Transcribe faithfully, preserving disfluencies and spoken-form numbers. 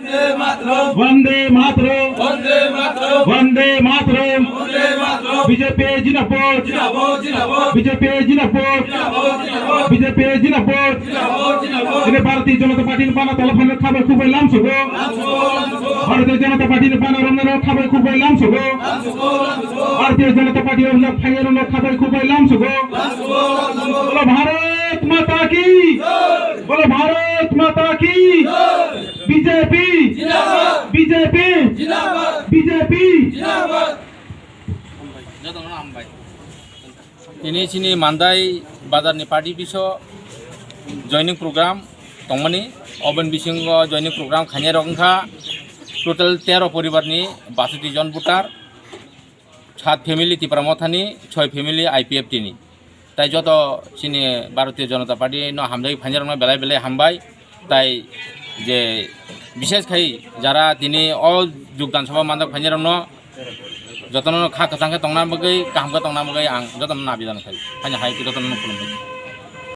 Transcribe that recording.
Vande Mataram! Vande Mataram! B J P Jindabad! B J P Jindabad! B J P Jindabad! Ini Bharatiya Janata Party ni bana tala phano khabai khubai lamsogo. Bharatiya Janata Party ni bana romnero khabai khubai lamsogo. Bharatiya Janata Party romno phaiya romno khabai khubai lamsogo. Bolo Bharat Mata ki! Bolo Bharat Mata ki! B J P! Jindabad! B J P! Jindabad! B J P! Jindabad! Tini chini Mandai bazar ni party biso joining program tongmani, oben bisingo joining program khainai rok wngkha total tero poribar ni basoti jon voter, sat family Tipra Motha ni, soi family I P F T ni. Tai joto chini Bharatiya Janata Party no hamjai phainai rok no belai belai hambai. Tai je bishes khai jara tini o jogdan sabha manjak phainai rok no jotono kha kwchang khe tongna bagwi, kaham khe tongna bagwi ang jotono nabidan khai. Haino hai jotono khulumbai.